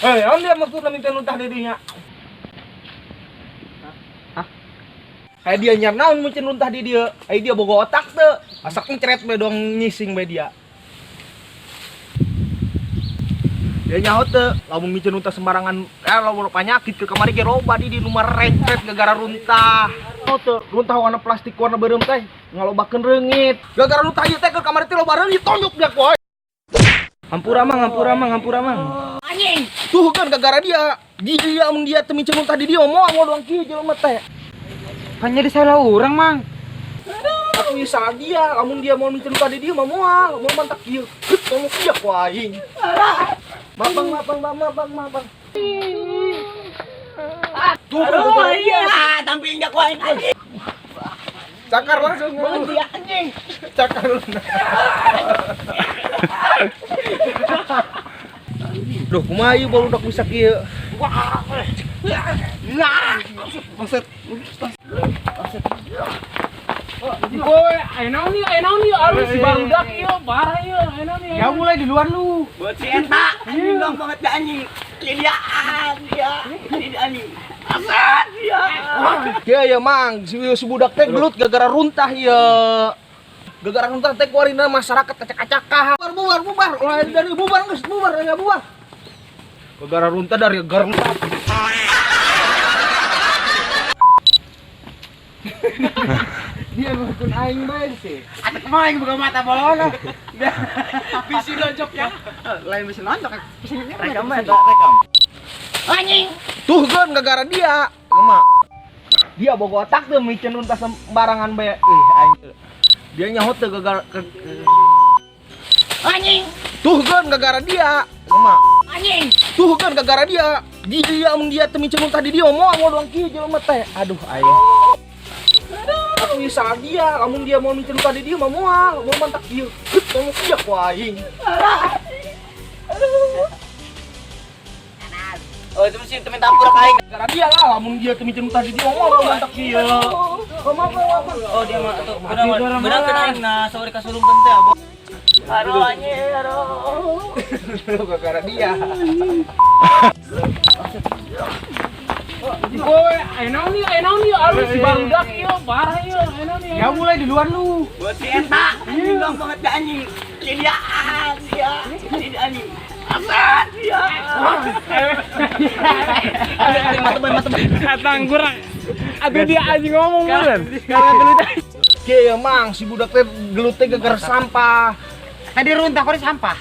Eh, naon dia maksudna minta runtah di dinya? Hah? Kayak dia nyar naon mungkin runtah di dia. Ai dia boga otak teu. Asak ngecret bae doang ngising bae dia. Dia nyaho teu, lamun micen runtah sembarangan, lamun penyakit ke kamari ge loba di di nu merencret gara-gara runtah. Oh teu, runtah warna plastik warna beureum teh ngalobakeun reungit. Gara-gara runtah ieu teh ke kamari teh loba reungit tonjok dia ku aing. Hampura mang, hampura mang, hampura mang. Anjing. Tuh kan gara-gara dia. Dia mun dia teu micen runtah di dia moal doang kieu jelema teh. Kan jadi salah orang, Mang. Aku ieu salah dia, lamun dia mau micen runtah di dia mah moal, moal mantak kieu. Geus ngomong kieu ku aing. Maaf bang, maaf bang, maaf bang, maaf bang. Tuh kan gara-gara dia. Ah, tampilin dia ku aing anjing. Cakar langsung. Banget dia anjing. Cakar. Duh, kumaha ieu barudak bisa kieu? Wah. Maksud Woi, ayo naon ieu, ayo naon ieu, aduh si barudak ieu, parah ieu, ayo naon ieu. Ya mulai di luar lu. Buat si eta anjing dong banget dah anjing. Lidiaan dia. Lidiaan anjing. Asat dia. Kieu ya mang, si budak teh gelut gara-gara runtah ieu. Gara-gara runtah teh kuarina masyarakat acak-acakan. Bubar bubar bubar, ulah dari bubar geus bubar ya bubar. Gara-gara runtah dari gara runtah. Dia ngukun aing bae sih. Atuh kumaha aing buka mata bolona. Bisi nonjok ya. Lain bisa nonjok, bisa Rekam bae, rekam. Anjing. Tuh kan gara-gara dia. Emak. Dia boga otak tuh micen runtah sembarangan bae. Aing. Dia nyaho teu gara-gara Anjing. Tuh kan gara-gara dia. Emak. Anjing. Tuh kan gara-gara dia. Dia mun dia teu micen runtah di dia moal doang kieu jelema teh. Aduh aing. Aku ieu salah dia, lamun dia mau micen runtah di dia mah moal, moal mantak kieu. Geus ngomong kieu ku aing. Oh, itu mesti temen tampur ka aing. Gara dia lah, lamun dia teu micen runtah di dia moal mantak kieu. Oh, maaf, maaf, maaf. Oh, dia mah tuh beunang beunang kan aing na sore kasurungkeun teh abah. Aduh anjing, aduh. Gara-gara dia. Woi, ayo naon ieu, ayo naon ieu, aduh si barudak ieu, parah ieu, ayo naon ieu. Ya mulai di luar lu. Buat si eta anjing dong banget dah anjing. Lidiaan dia. Lidiaan anjing. Asat dia. Mata bae, mata bae. Katang kurang. Aduh dia anjing ngomong beneran. Kieu ya mang, si budak teh gelut teh gara-gara sampah. Tadi runtah kok sampah.